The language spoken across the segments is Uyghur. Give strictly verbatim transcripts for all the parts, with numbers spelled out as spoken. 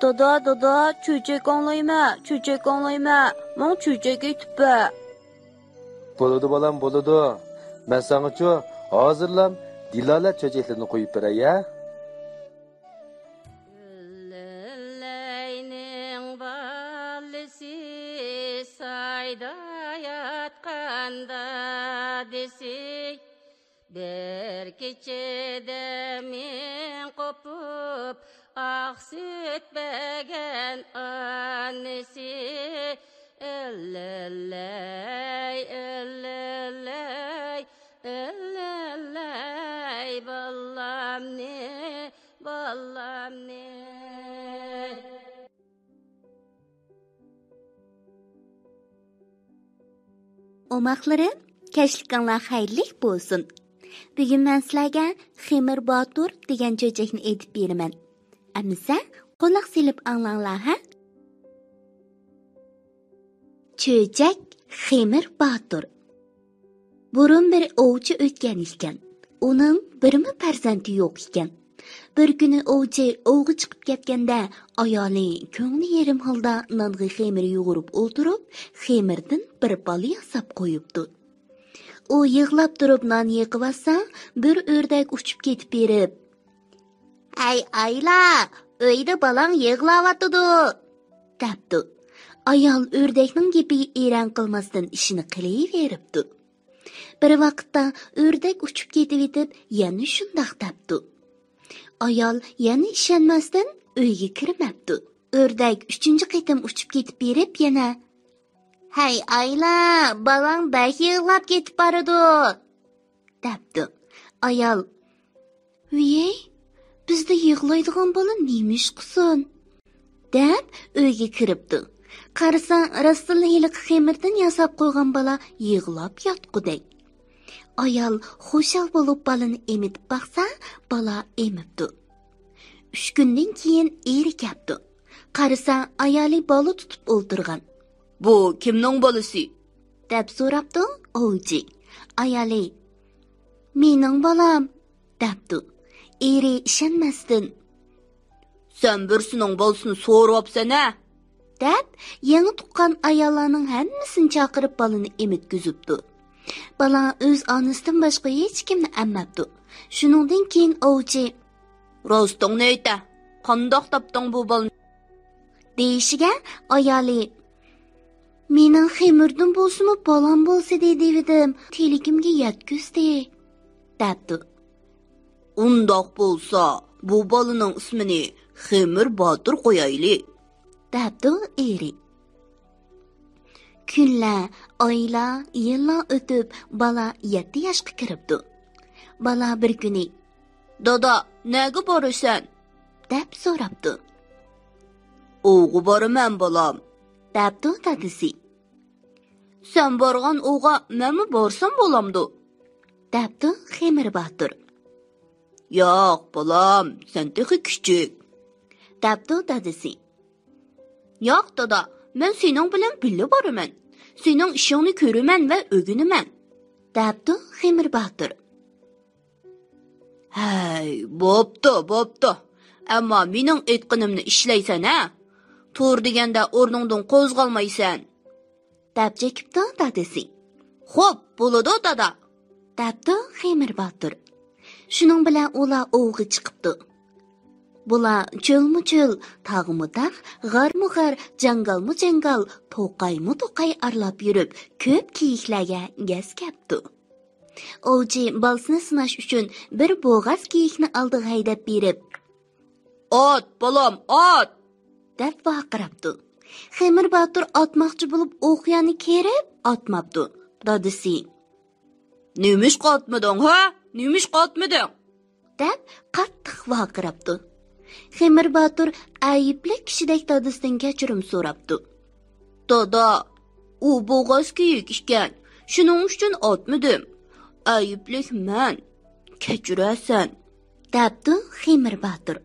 دادا، دادا، چۆچەك ئاڭلايمەن، چۆچەك ئاڭلايمەن، ماڭا چۆچەك ئېيتىپ بەر. بولىدۇ بالام، بولىدۇ. مەن ساڭىچۇ ھازىرلام دىلالە چۆچەكلىرىنى قويۇپ بېرەي ھە. لەينىڭ بالىسى سايدا ياتقان دادىسى، بىر كېچىدە مىڭ قوپۇپ ئاق سۈت بەرگەن ئانىسى. ئىللىللەي، ئىللىللەي، ئىللىللەي، بالامنى، بالامنى. ئوماقلىرىم، كەچلىكىڭلار خەيرلىك بولسۇن. بۈگۈن مەن سىلەرگە خېمىر باتۇر دېگەن چۆچەكنى ئېيتىپ بېرىمەن. ئەمىسە، قۇلاق سېلىپ ئاڭلاڭلار ھە. چۆچەك خېمىر باتۇر. بۇرۇن بىر ئوۋچى ئۆتكەن ئىكەن. ئۇنىڭ بىرمۇ پەرزەنتى يوق ئىكەن. بىر كۈنى ئوۋچى ئوۋغا چىقىپ كەتكەندە، ئايالى كۆڭلى يېرىم ھالدا نانغا خېمىر يۇغۇرۇپ ئولتۇرۇپ، خېمىردىن بىر بالا ياساپ قويۇپتۇ. ئۇ يىغلاپ تۇرۇپ نان يېقىۋاتسا، بىر ئۆردەك ئۇچۇپ كېتىپ بېرىپ، «ھەي ئايلا، ئۆيدە بالاڭ يىغلاۋاتىدۇ» دەپتۇ. ئايال ئۆردەكنىڭ گېپىگە ئېرەن قىلماستىن ئىشىنى قىلىۋېرىپتۇ. بىر ۋاقىتتا ئۆردەك ئۇچۇپ كېتىۋېتىپ يەنە شۇنداق دەپتۇ. ئايال يەنە ئىشەنمەستىن ئۆيگە كىرمەپتۇ. ئۆردەك ئۈچىنچى قېتىم ئۇچۇپ كېتىپ بېرىپ يەنە، «ھەي ئايلا، بالاڭ بەك يىغلاپ كېتىپ بارىدۇ» دەپتۇ. ئايال، «ۋىيەي، بىزدە يىغلايدىغان بالا نېمە ئىش قىلسۇن؟» دەپ ئۆيگە كىرىپتۇ. قارىسا، راستتىنلا ھېلىقى خېمىردىن ياساپ قويغان بالا يىغلاپ ياتقۇدەك. ئايال خۇشال بولۇپ بالىنى ئېمىتىپ باقسا، بالا ئېمىپتۇ. ئۈچ كۈندىن كېيىن ئېرى كەپتۇ. قارىسا، ئايالى بالا تۇتۇپ ئولتۇرغان. «بۇ كىمنىڭ بالىسى؟» دەپ سوراپتۇ ئوۋچى. ئايالى، «مېنىڭ بالام» دەپتۇ. ئېرى ئىشەنمەستىن، «سەن بىرسىنىڭ بالىسىنى سورىۋاپسەن ھە؟» دەپ، يېڭى تۇغقان ئاياللارنىڭ ھەممىسىنى چاقىرىپ بالىنى ئېمىتكۈزۈپتۇ. بالا ئۆز ئانىسىدىن باشقا ھېچكىمنى ئەممەپتۇ. شۇنىڭدىن كېيىن ئوۋچى، «راستىڭنى ئېيتە، قانداق تاپتىڭ بۇ بالىنى؟» دېيىشىگە، ئايالى، «مېنىڭ خېمىردىن بولسىمۇ بالام بولسىدى دېۋىدىم، تىلىكىمگە يەتكۈزدى» دەپتۇ. «ئۇنداق بولسا، بۇ بالىنىڭ ئىسمىنى خېمىر باتۇر قويايلى» دەپتۇ ئېرى. كۈنلەر، ئايلار، يىللار ئۆتۈپ، بالا يەتتە ياشقا كىرىپتۇ. بالا بىر كۈنى، «دادا، نەگە بارىسەن؟» دەپ سوراپتۇ. «ئوۋغا بارىمەن، بالام» دەپتۇ دادىسى. «سەن بارغان ئوۋغا مەنمۇ بارسام بولامدۇ؟» دەپتۇ خېمىر باتۇر. «ياق، بالام، سەن تېخى كىچىك» دەپتۇ دادىسى. «ياق، دادا، مەن سېنىڭ بىلەن بىللە بارىمەن. سېنىڭ ئىشىڭنى كۆرىمەن ۋە ئۆگىنىمەن» دەپتۇ خېمىر باتۇر. «ھەي، بوپتۇ، بوپتۇ. ئەمما مېنىڭ ئېيتقىنىمنى ئىشلەيسەن ھە؟ تۇر دېگەندە ئورنۇڭدىن قوزغالمايسەن» دەپ چېكىپتۇ دادىسى. «خوپ، بولىدۇ، دادا» دەپتۇ خېمىر باتۇر. شۇنىڭ بىلەن ئۇلار ئوۋغا چىقىپتۇ. بۇلار چۆلمۇ چۆل، تاغمۇ تاغ، غارمۇ غار، جاڭگالمۇ جاڭگال، توقايمۇ توقاي ئارىلاپ يۈرۈپ، كۆپ كېيىكلەرگە گەس كەپتۇ. ئوۋچى بالىسىنى سىناش ئۈچۈن بىر بوغاز كېيىكنى ئالدىغا ھەيدەپ بېرىپ، «ئات، بالام، ئات!» دەپ ۋارقىراپتۇ. خېمىر باتۇر ئاتماقچى بولۇپ ئوقيانى كېرىپ ئاتماپتۇ. دادىسى، «نېمىشقا ئاتمىدىڭ، ھە؟ نېمىشقا ئاتمىدىڭ؟» دەپ قاتتىق ۋارقىراپتۇ. خېمىر باتۇر ئەيىبلىك كىشىدەك دادىسىدىن كەچۈرۈم سوراپتۇ. «دادا، ئۇ بوغاز كېيىك ئىكەن، شۇنىڭ ئۈچۈن ئاتمىدىم. ئەيىبلىك مەن. كەچۈرەرسەن» دەپتۇ خېمىر باتۇر.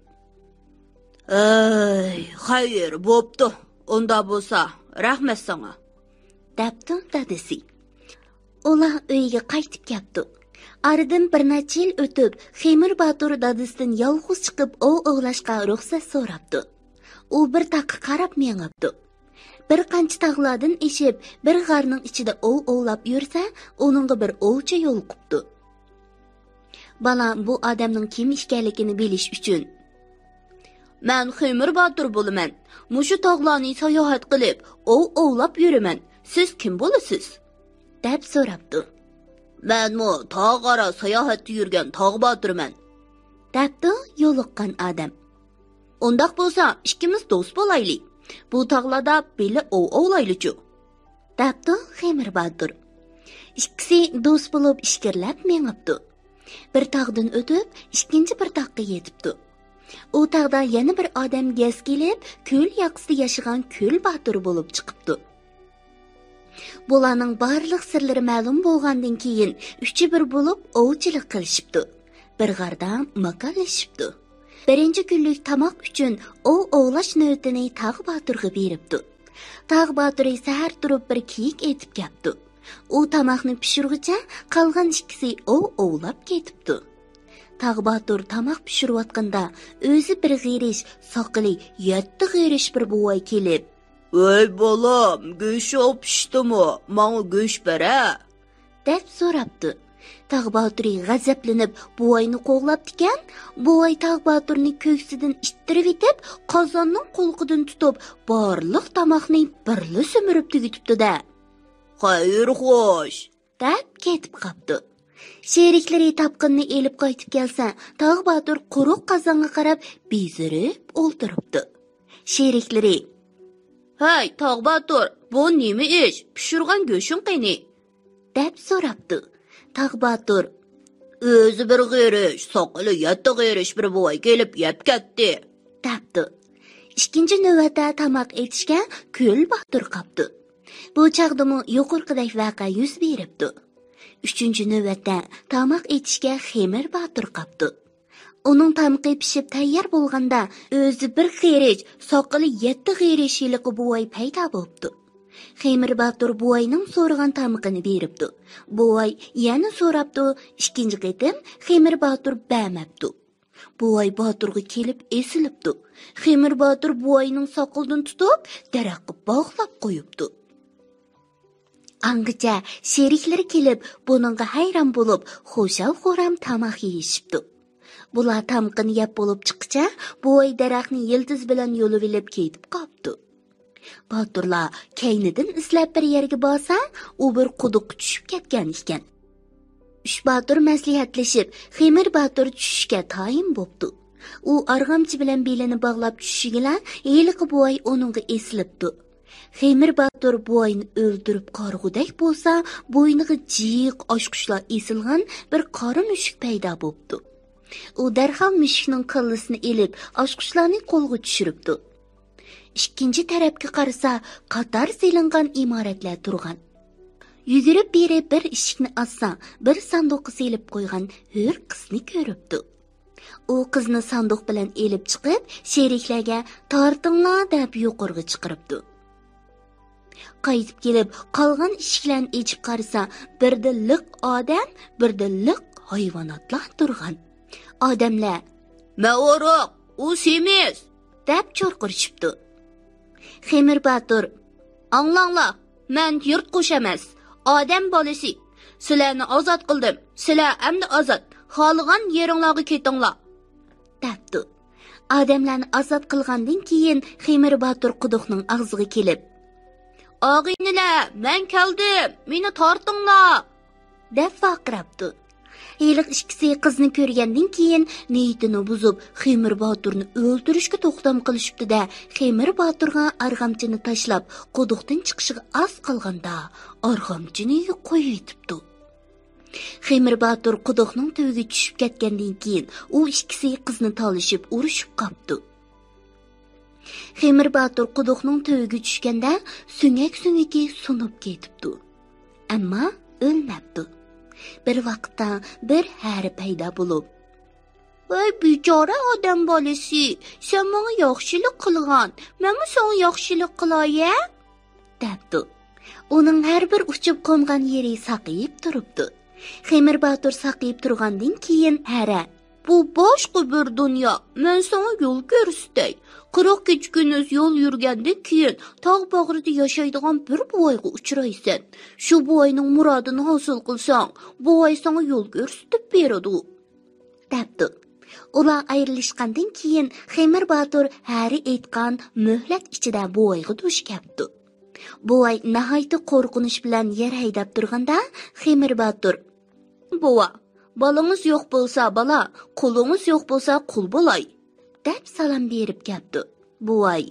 «ھەي، خەير، بوپتۇ. ئۇندا بولسا، رەھمەت ساڭا» دەپتۇ دادىسى. ئۇلار ئۆيىگە قايتىپ كەپتۇ. ئارىدىن بىر نەچچە يىل ئۆتۈپ، خېمىر باتۇر دادىسىدىن يالغۇز چىقىپ ئوۋ ئوۋلاشقا رۇخسەت سوراپتۇ. ئۇ بىر تاغقا قاراپ مېڭىپتۇ. بىر قانچە تاغلاردىن ئېشىپ، بىر غارنىڭ ئىچىدە ئوۋ ئوۋلاپ يۈرسە، ئۇنىڭغا بىر ئوۋچى يولۇقۇپتۇ. بالا بۇ ئادەمنىڭ كىم ئىكەنلىكىنى بىلىش ئۈچۈن، مەن خېمىر باتۇر بولىمەن. مۇشۇ تاغلارنى ساياھەت قىلىپ، ئوۋ ئوۋلاپ يۈرىمەن. سىز كىم بولىسىز؟ دەپ سوراپتۇ. مەنمۇ تاغ ئارا ساياھەتتە يۈرگەن تاغ باتۇرمەن، دەپتۇ يولۇققان ئادەم. ئۇنداق بولسا، ئىككىمىز دوست بولايلى. بۇ تاغلاردا بىللە ئوۋ ئوۋلايلىچۇ، دەپتۇ خېمىر باتۇر. ئىككىسى دوست بولۇپ ئىچكىرىلەپ مېڭىپتۇ. بىر تاغدىن ئۆتۈپ، ئىككىنچى بىر تاغقا يېتىپتۇ. ئۇ تاغدا يەنە بىر ئادەم گەس كېلىپ، كۆل ياقىسىدا ياشىغان كۆل باتۇر بولۇپ چىقىپتۇ. بۇلارنىڭ بارلىق سىرلىرى مەلۇم بولغاندىن كېيىن، ئۈچى بىر بولۇپ ئوۋچىلىق قىلىشىپتۇ. بىر غاردا ماكانلىشىپتۇ. بىرىنچى كۈنلۈك تاماق ئۈچۈن ئوۋ ئوۋلاش نۆۋىتىنى تاغ باتۇرغا بېرىپتۇ. تاغ باتۇرى سەھەر تۇرۇپ بىر كېيىك ئېتىپ كەپتۇ. ئۇ تاماقنى پىشۇرغۇچە قالغان ئىككىسى ئوۋ ئوۋلاپ كېتىپتۇ. تاغ باتۇر تاماق پىشۇرۇۋاتقاندا، ئۆزى بىر غېرىش، ساقىلى يەتتە غېرىش بىر بوۋاي كېلىپ، ۋەي بالام، گۆشۈڭ پىشتىمۇ؟ ماڭا گۆش بەرە، دەپ سوراپتۇ. تاغ باتۇرى غەزەپلىنىپ بوۋاينى قوغلاپتىكەن. بوۋاي تاغ باتۇرنى كۆكسىدىن ئىتتىرىۋېتىپ، قازاننىڭ قۇلىقىدىن تۇتۇپ، بارلىق تاماقنى بىرلا سۈمۈرۈپ تۈگىتىپتۇ-دە. خەير خوش، دەپ كېتىپ قاپتۇ. شېرىكلىرى تاپقىنىنى ئېلىپ قايتىپ كەلسە، تاغ باتۇر قۇرۇق قازانغا قاراپ بېزىرىپ ئولتۇرۇپتۇ. شېرىكلىرى، ھەي، تاغ باتۇر، بۇ نېمە ئىش؟ پىشۇرغان گۆشۈڭ قېنى؟ دەپ سوراپتۇ. تاغ باتۇر، ئۆزى بىر غېرىش، ساقىلى يەتتە غېرىش بىر بوۋاي كېلىپ يەپ كەتتى، دەپتۇ. ئىككىنچى نۆۋەتتە تاماق ئېتىشكە كۆل باتۇر قاپتۇ. بۇ چاغدىمۇ يۇقىرىقىدەك ۋەقە يۈز بېرىپتۇ. ئۈچىنچى نۆۋەتتە تاماق ئېتىشكە خېمىر باتۇر قاپتۇ. ئۇنىڭ تامىقى پىشىپ تەييار بولغاندا، ئۆزى بىر غېرىش، ساقىلى يەتتە غېرىش ھېلىقى بوۋاي پەيدا بوپتۇ. خېمىر باتۇر بوۋاينىڭ سورىغان تامىقىنى بېرىپتۇ. بوۋاي يەنە سوراپتۇ، ئىككىنچى قېتىم خېمىر باتۇر بەرمەپتۇ. بوۋاي باتۇرغا كېلىپ ئېسىلىپتۇ. خېمىر باتۇر بوۋاينىڭ ساقىلىدىن تۇتۇپ، دەرەخكە باغلاپ قويۇپتۇ. ئاڭغىچە شېرىكلىرى كېلىپ، بۇنىڭغا ھەيران بولۇپ، خۇشال-خۇرام تاماق يېيىشىپتۇ. بۇلار تامىقىنى يەپ بولۇپ چىققىچە، بوۋاي دەرەخنى يىلتىز بىلەن يۇلۇۋېلىپ كېتىپ قاپتۇ. باتۇرلار كەينىدىن ئىزلەپ بىر يەرگە بارسا، ئۇ بىر قۇدۇققا چۈشۈپ كەتكەن ئىكەن. ئۈچ باتۇر مەسلىھەتلىشىپ، خېمىر باتۇر چۈشۈشكە تايىن بوپتۇ. ئۇ ئارغامچا بىلەن بېلىنى باغلاپ چۈشۈشىگىلا، ھېلىقى بوۋاي ئۇنىڭغا ئېسىلىپتۇ. خېمىر باتۇر بوۋاينى ئۆلتۈرۈپ قارىغۇدەك بولسا، بوينىغا جىق ئاچقۇچلار ئېسىلغان بىر قارا مۈشۈك پەيدا بوپتۇ. ئۇ دەرھال مۈشۈكنىڭ كاللىسىنى ئېلىپ، ئاچقۇچلارنى قولغا چۈشۈرۈپتۇ. ئىككىنچى تەرەپكە قارىسا، قاتار سېلىنغان ئىمارەتلەر تۇرغان. يۈگۈرۈپ بېرىپ بىر ئىشىكنى ئاچسا، بىر ساندۇققا سېلىپ قويغان ھۆر قىزنى كۆرۈپتۇ. ئۇ قىزنى ساندۇق بىلەن ئېلىپ چىقىپ، شېرىكلەرگە «تارتىڭلار» دەپ يۇقىرىغا چىقىرىپتۇ. قايتىپ كېلىپ، قالغان ئىشىكلەرنى ئېچىپ قارىسا، بىردە لىق ئادەم، بىردە لىق ھايۋاناتلار تۇرغان. ئادەملەر، «مەن ئورۇق، ئۇ سېمىز!» دەپ چۇرقۇرىشىپتۇ. خېمىر باتۇر، «ئاڭلاڭلار، مەن يىرتقۇچ ئەمەس، ئادەم بالىسى. سىلەرنى ئازاد قىلدىم، سىلەر ئەمدى ئازاد، خالىغان يېرىڭلارغا كېتىڭلار!» دەپتۇ. ئادەملەرنى ئازاد قىلغاندىن كېيىن، خېمىر باتۇر قۇدۇقنىڭ ئاغزىغا كېلىپ، «ئاغىنىلەر، مەن كەلدىم، مېنى تارتىڭلار!» دەپ ۋارقىراپتۇ. ھېلىقى ئىككىسى قىزنى كۆرگەندىن كېيىن، نىيىتىنى بۇزۇپ، خېمىر باتۇرنى ئۆلتۈرۈشكە توختام قىلىشىپتۇ-دە، خېمىر باتۇرغا ئارغامچىنى تاشلاپ، قۇدۇقتىن چىقىشىغا ئاز قالغاندا، ئارغامچىنى قويۇۋېتىپتۇ. خېمىر باتۇر قۇدۇقنىڭ تۈۋىگە چۈشۈپ كەتكەندىن كېيىن، ئۇ ئىككىسى قىزنى تالىشىپ ئۇرۇشۇپ قاپتۇ. خېمىر باتۇر قۇدۇقنىڭ تۈۋىگە چۈشكەندە، سۆڭەك سۆڭىكى سۇنۇپ كېتىپتۇ. ئەمما ئۆلمەپتۇ. بىر ۋاقىتتا بىر ھەرە پەيدا بولۇپ، «ۋاي بىچارە ئادەم بالىسى، سەن ماڭا ياخشىلىق قىلغان، مەنمۇ ساڭا ياخشىلىق قىلايە؟» دەپتۇ. ئۇنىڭ ھەر بىر ئۇچۇپ قونغان يېرى ساقىيىپ تۇرۇپتۇ. خېمىر باتۇر ساقىيىپ تۇرغاندىن كېيىن ھەرە، «بۇ باشقا بىر دۇنيا، مەن ساڭا يول كۆرسىتەي. قىرىق كېچە-كۈندۈز يول يۈرگەندىن كېيىن، تاغ باغرىدا ياشايدىغان بىر بوۋايغا ئۇچرايسەن. شۇ بوۋاينىڭ مۇرادىنى ھاسىل قىلساڭ، بوۋاي ساڭا يول كۆرسىتىپ بېرىدۇ، دەپتۇ. ئۇلار ئايرىلىشقاندىن كېيىن، خېمىر باتۇر ھەرى ئېيتقان مۆھلەت ئىچىدە بوۋايغا دۇچ كەپتۇ. بوۋاي ناھايىتى قورقۇنچ بىلەن يەر ھەيدەپ تۇرغاندا، خېمىر باتۇر، «بوۋا، بالىڭىز يوق بولسا بالا، قۇلىڭىز يوق بولسا قۇل بولاي» دەپ سالام بېرىپ كەپتۇ. بوۋاي،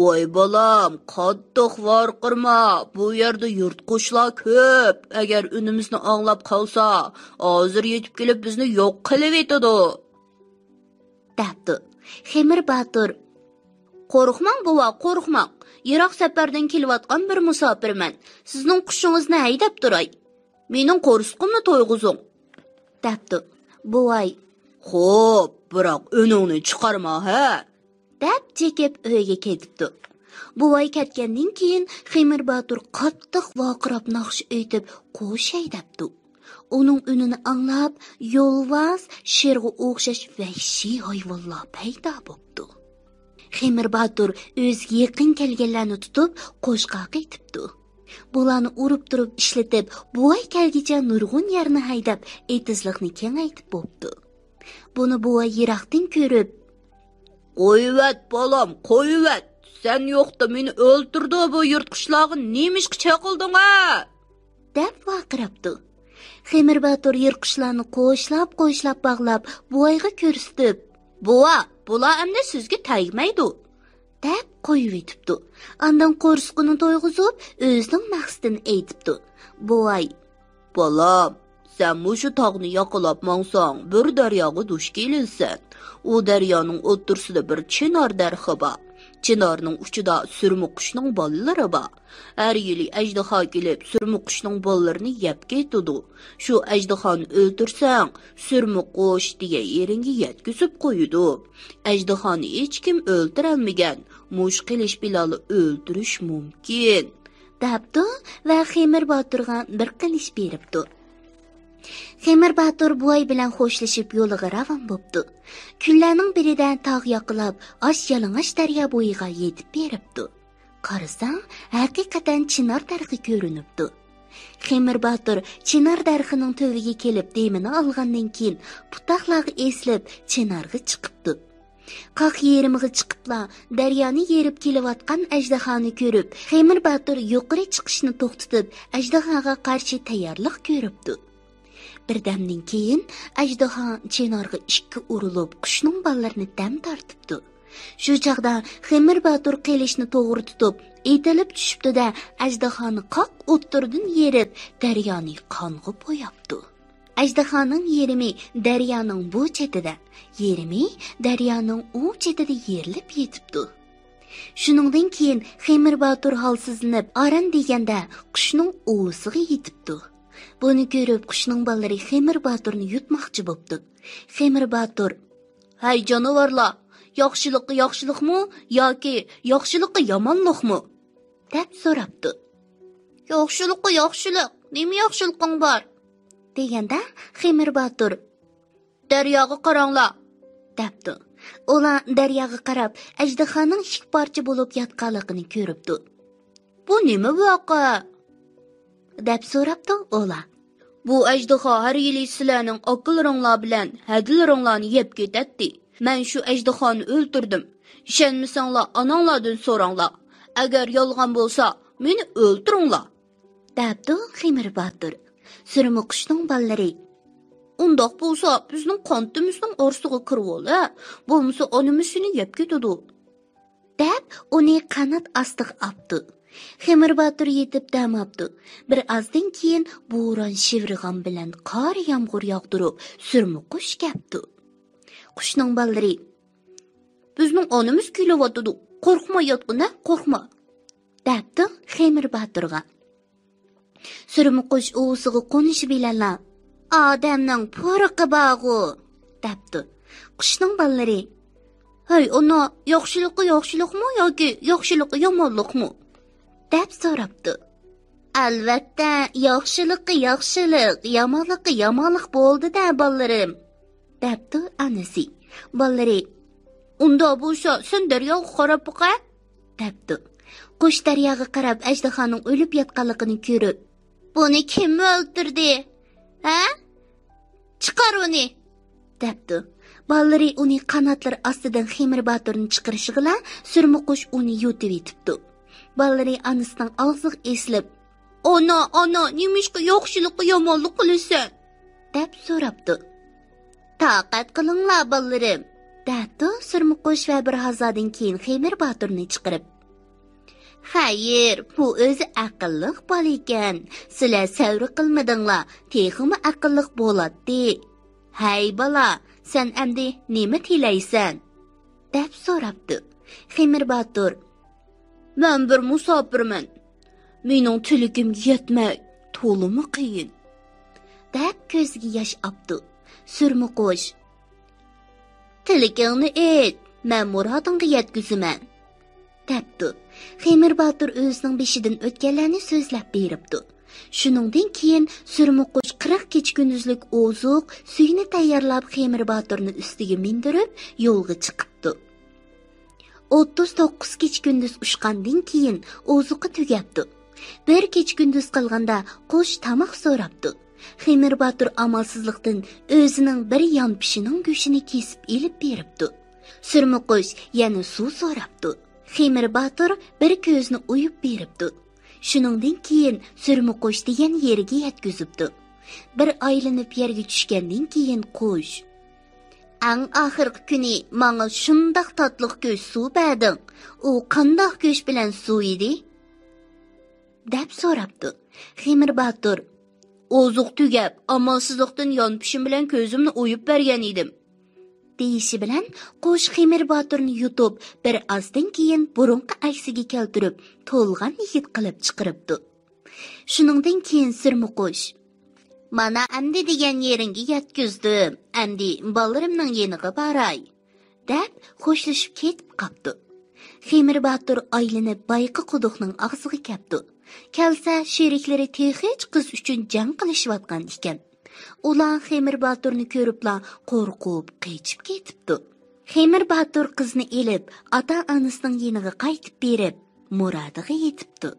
«ۋاي بالام، قاتتىق ۋارقىرىما، بۇ يەردە يىرتقۇچلار كۆپ، ئەگەر ئۈنىمىزنى ئاڭلاپ قالسا، ھازىر يېتىپ كېلىپ بىزنى يوق قىلىۋېتىدۇ» دەپتۇ. خېمىر باتۇر، «قورقماڭ بوۋا، قورقماڭ، يىراق سەپەردىن كېلىۋاتقان بىر مۇساپىرمەن، سىزنىڭ قۇشىڭىزنى ھەيدەپ تۇراي، مېنىڭ قورسىقىمنى تويغۇزۇڭ» دەپتۇ. بوۋاي، «خوپ، بىراق ئۈنۈڭنى چىقارما ھە» دەپ چېكىپ ئۆيگە كېتىپتۇ. بوۋاي كەتكەندىن كېيىن، خېمىر باتۇر قاتتىق ۋارقىراپ ناخشا ئېيتىپ قوش ھەيدەپتۇ. ئۇنىڭ ئۈنىنى ئاڭلاپ، يولۋاس، شىرغا ئوخشاش ۋەھشىي ھايۋانلار پەيدا بوپتۇ. خېمىر باتۇر ئۆزىگە يېقىن كەلگەنلەرنى تۇتۇپ، قوشقا قېتىپتۇ. بۇلارنى ئۇرۇپ تۇرۇپ ئىشلىتىپ، بوۋاي كەلگىچە نۇرغۇن يەرنى ھەيدەپ، ئېتىزلىقنى كېڭەيتىپ بوپتۇ. بۇنى بوۋاي يىراقتىن كۆرۈپ، «قويۇۋەت، بالام، قويۇۋەت! سەن يوقتا مېنى ئۆلتۈرىدۇ بۇ يىرتقۇچلارغا، نېمىشقا چېقىلدىڭ ھە؟» دەپ ۋارقىراپتۇ. خېمىر باتۇر يىرتقۇچلارنى قوشلاپ-قوشلاپ باغلاپ، بوۋايغا كۆرسىتىپ، «بوۋا، بۇلار ئەمدى سىزگە تەگمەيدۇ» دەپ قويۇۋېتىپتۇ. ئاندىن قورسىقىنى تويغۇزۇپ، ئۆزىنىڭ مەقسىتىنى ئېيتىپتۇ. بوۋاي، «بالام، سەن مۇشۇ تاغنى ياقىلاپ ماڭساڭ، بىر دەرياغا دۇچ كېلىسەن. ئۇ دەريانىڭ ئوتتۇرىسىدا بىر چىنار دەرىخى بار. چىنارنىڭ ئۇچىدا سۈرمە قۇشنىڭ بالىلىرى بار. ھەر يىلى ئەجدىھا كېلىپ، سۈرمە قۇشنىڭ بالىلىرىنى يەپ كېتىدۇ. شۇ ئەجدىھانى ئۆلتۈرسەڭ، سۈرمە قۇش دېگەن يېرىڭگە يەتكۈزۈپ قويىدۇ. ئەجدىھانى ھېچكىم ئۆلتۈرەلمىگەن. مۇشۇ قىلىچ بىلەنلا ئۆلتۈرۈش مۇمكىن» دەپتۇ ۋە خېمىر باتۇرغا بىر قىلىچ بېرىپتۇ. خېمىر باتۇر بوۋاي بىلەن خوشلىشىپ يولىغا راۋان بوپتۇ. كۈنلەرنىڭ بىرىدە تاغ ياقىلاپ، ئاچ يالىڭاچ دەريا بويىغا يېتىپ بېرىپتۇ. قارىسا، ھەقىقەتەن چىنار دەرىخى كۆرۈنۈپتۇ. خېمىر باتۇر چىنار دەرىخىنىڭ تۈۋىگە كېلىپ دېمىنى ئالغاندىن كېيىن، پۇتاقلارغا ئېسىلىپ، چىنارغا چىقىپتۇ. قاق يېرىمىغا چىقىپلا، دەريانى يېرىپ كېلىۋاتقان ئەجدىھانى كۆرۈپ، خېمىر باتۇر يۇقىرى چىقىشنى توختىتىپ، ئەجدىھاغا قارشى تەييارلىق كۆرۈپتۇ. بىردەمدىن كېيىن، ئەجدىھا چىنارغا ئىككى ئۇرۇلۇپ، قۇشنىڭ بالىلىرىنى دەم تارتىپتۇ. شۇ چاغدا خېمىر باتۇر قىلىچنى توغرا تۇتۇپ، ئېتىلىپ چۈشۈپتۇ-دە، ئەجدىھانى قاق ئوتتۇرىدىن يېرىپ، دەريانى قانغا بوياپتۇ. ئەجدىھانىڭ يېرىمى دەريانىڭ بۇ چېتىدە، يېرىمى دەريانىڭ ئۇ چېتىدە يېرىلىپ يېتىپتۇ. شۇنىڭدىن كېيىن خېمىر باتۇر ھالسىزلىنىپ، ئاران دېگەندە، قۇشنىڭ ئۇۋىسىغا يېتىپتۇ. بۇنى كۆرۈپ، قۇشنىڭ بالىلىرى خېمىر باتۇرنى يۇتماقچى بوپتۇ. خېمىر باتۇر، «ھەي جانىۋارلار، ياخشىلىققا ياخشىلىقمۇ ياكى ياخشىلىققا يامانلىقمۇ؟» دەپ سوراپتۇ. «ياخشىلىققا ياخشىلىق، نېمە ياخشىلىقىڭ بار؟» دېگەندە، خېمىر باتۇر، «دەرياغا قاراڭلار» دەپتۇ. ئۇلار دەرياغا قاراپ، ئەجدىھانىڭ ئىككى پارچە بولۇپ ياتقانلىقىنى كۆرۈپتۇ. «بۇ نېمە ۋەقە؟» دەپ سوراپتۇ ئۇلار. «بۇ ئەجدىھا ھەر يىلى سىلەرنىڭ ئاكىلىرىڭلار بىلەن ھەدىلىرىڭلارنى يەپ كېتەتتى. مەن شۇ ئەجدىھانى ئۆلتۈردۈم. ئىشەنمىسەڭلار، ئاناڭلاردىن سوراڭلار. ئەگەر يالغان بولسا، مېنى ئۆلتۈرۈڭلار» دەپتۇ خېمىر باتۇر. سۈرمە قۇشنىڭ بالىلىرى، «ئۇنداق بولسا، بىزنىڭ قانىتىمىزنىڭ ئارىسىغا كىرىۋال ھە، بولمىسا ئانىمىز سېنى يەپ كېتىدۇ» دەپ، ئۇنى قانات ئاستىغا ئاپتۇ. خېمىر باتۇر يېتىپ دەم ئاپتۇ. بىر ئازدىن كېيىن بوران شىۋىرغان بىلەن قار يامغۇر ياغدۇرۇپ، سۈرمە قۇش كەپتۇ. قۇشنىڭ بالىلىرى، «بىزنىڭ ئانىمىز كېلىۋاتىدۇ، قورقما ياتقىن ھە، قورقما» دەپتۇ خېمىر باتۇرغا. سۈرمە قۇش ئۇۋىسىغا قونۇشى بىلەنلا، «ئادەمنىڭ پۇرىقى بارغۇ» دەپتۇ. قۇشنىڭ بالىلىرى، «ھەي ئانا، ياخشىلىققا ياخشىلىقمۇ ياكى ياخشىلىققا يامانلىقمۇ؟» دەپ سوراپتۇ. «ئەلۋەتتە، ياخشىلىققا ياخشىلىق، يامانلىققا يامانلىق بولدى-دە، بالىلىرىم» دەپتۇ ئانىسى. بالىلىرى، ئۇندا بولسا سەن دەرياغا قاراپ باقە، دەپتۇ. قۇش دەرياغا قاراپ ئەجدىھانىڭ ئۆلۈپ ياتقانلىقىنى كۆرۈپ، بۇنى كىم ئۆلتۈردى؟ ھە؟ چىقار ئۇنى! دەپتۇ. بالىلىرى ئۇنى قاناتلىرى ئاستىدىن خېمىر باتۇرنى چىقىرىشىغىلا سۈرمىقۇش ئۇنى يۇتۇۋېتىپتۇ. بالىلىرى ئانىسىنىڭ ئاغزىغا ئېسىلىپ، ئانا، ئانا، نېمىشقا ياخشىلىققا يامانلىق قىلىسەن؟ دەپ سوراپتۇ. تاقەت قىلىڭلار، بالىلىرىم، دەپتۇ سۈرمىقۇش ۋە بىر ھازادىن كېيىن خېمىر باتۇرنى چىقىرىپ. خەير، بۇ ئۆزى ئەقىللىق بالا ئىكەن. سىلەر سەۋر قىلمىدىڭلار، تېخىمۇ ئەقىللىق بولاتتى. ھەي بالا، سەن ئەمدى نېمە تىلەيسەن؟ دەپ سوراپتۇ. خېمىر باتۇر، مەن بىر مۇساپىرمەن. مېنىڭ تىلىكىمگە يەتمەك تولىمۇ قىيىن. دەپ كۆزىگە ياش ئاپتۇ. سۈرمىقۇش، تىلىكىڭنى ئېيت، مەن مۇرادىڭغا يەتكۈزىمەن. دەپتۇ. خېمىر باتۇر ئۆزىنىڭ بېشىدىن ئۆتكەنلەرنى سۆزلەپ بېرىپتۇ. شۇنىڭدىن كېيىن سۈرمىقۇش قىرىق كېچە كۈندۈزلۈك ئوزۇق، سۈيىنى تەييارلاپ خېمىر باتۇرنى ئۈستىگە مىندۈرۈپ يولغا چىقىپتۇ. ئوتتۇز توققۇز كېچە كۈندۈز ئۇچقاندىن كېيىن ئوزۇقى تۈگەپتۇ. بىر كېچە كۈندۈز قالغاندا قۇش تاماق سوراپتۇ. خېمىر باتۇر ئامالسىزلىقتىن ئۆزىنىڭ بىر يانپىشىنىڭ گۆشىنى كېسىپ ئېلىپ بېرىپتۇ. سۈرمىقۇش يەنە سۇ سوراپتۇ. خېمىر باتۇر بىر كۆزىنى ئويۇپ بېرىپتۇ. شۇنىڭدىن كېيىن سۈرمىقۇش دېگەن يېرىگە يەتكۈزۈپتۇ. بىر ئايلىنىپ يەرگە چۈشكەندىن كېيىن قۇش، ئەڭ ئاخىرقى كۈنى ماڭا شۇنداق تاتلىق گۆش سۇ بەردىڭ. ئۇ قانداق گۆش بىلەن سۇ ئىدى؟ دەپ سوراپتۇ. خېمىر باتۇر، ئوزۇق تۈگەپ، ئامالسىزلىقتىن يانپىشىم بىلەن كۆزۈمنى ئويۇپ بەرگەن ئىدىم. دېيىشى بىلەن قۇش خېمىر باتۇرنى يۇتۇپ، بىر ئازدىن كېيىن بۇرۇنقى ئەكسىگە كەلتۈرۈپ، تولغان يىگىت قىلىپ چىقىرىپتۇ. شۇنىڭدىن كېيىن سۈرمىقۇش، مانا ئەمدى دېگەن يېرىڭگە يەتكۈزدۈم، ئەمدى بالىلىرىمنىڭ يېنىغا باراي، دەپ خوشلىشىپ كېتىپ قاپتۇ. خېمىر باتۇر ئايلىنىپ بايىقى قۇدۇقنىڭ ئاغزىغا كەپتۇ. كەلسە شېرىكلىرى تېخىچە قىز ئۈچۈن جەڭ قىلىشىۋاتقان ئىكەن. ئۇلار خېمىر باتۇرنى كۆرۈپلا قورقۇپ قېچىپ كېتىپتۇ. خېمىر باتۇر قىزنى ئېلىپ ئاتا-ئانىسىنىڭ يېنىغا قايتىپ بېرىپ مۇرادىغا يېتىپتۇ.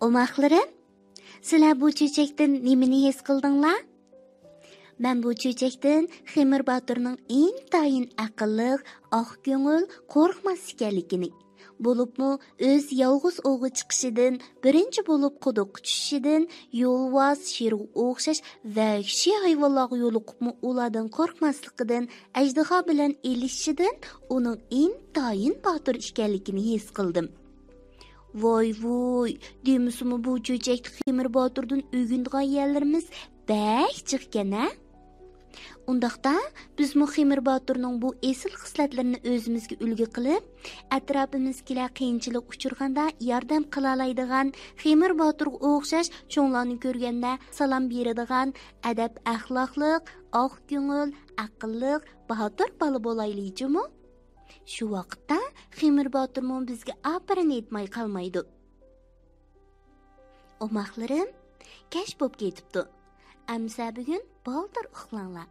ئوماقلىرىم، سىلەر بۇ چۆچەكتىن نېمىنى ھېس قىلدىڭلار؟ مەن بۇ چۆچەكتىن خېمىر باتۇرنىڭ ئىنتايىن ئەقىللىق، ئاق كۆڭۈل، قورقماس ئىكەنلىكىنى، بولۇپمۇ ئۆز يالغۇز ئوۋغا چىقىشىدىن، بىرىنچى بولۇپ قۇدۇققا چۈشۈشىدىن، يولۋاس، شېرغا ئوخشاش ۋەھشىي ھايۋانلارغا يولۇقۇپمۇ ئۇلاردىن قورقماسلىقىدىن، ئەجدىھا بىلەن ئېلىشىشىدىن ئۇنىڭ ئىنتايىن باتۇر ئىكەنلىكىنى ھېس قىلدىم. ۋاي ۋۇي، دېمىسىمۇ بۇ چۆچەكتە خېمىر باتۇردىن ئۆگىنىدىغان يەرلىرىمىز بەك جىقكەن ھە؟ ئۇنداقتا، بىزمۇ خېمىر باتۇرنىڭ بۇ ئېسىل خىسلەتلىرىنى ئۆزىمىزگە ئۈلگە قىلىپ، ئەتراپىمىزدىكىلەر قىيىنچىلىق ئۇچرىغاندا ياردەم قىلالايدىغان، خېمىر باتۇرغا ئوخشاش چوڭلارنى كۆرگەندە سالام بېرىدىغان، ئەدەپ-ئەخلاقلىق، ئاق كۆڭۈل، ئەقىللىق، باتۇر بالا بولايلى جۇمۇ. شۇ ۋاقىتتا خېمىر باتۇرمۇ بىزگە ئاپىرىن ئېيتماي قالمايدۇ. ئوماقلىرىم، كەچ بوپ كېتىپتۇ. ئەمسە بۈگۈن بالدۇر ئۇخلاڭلار.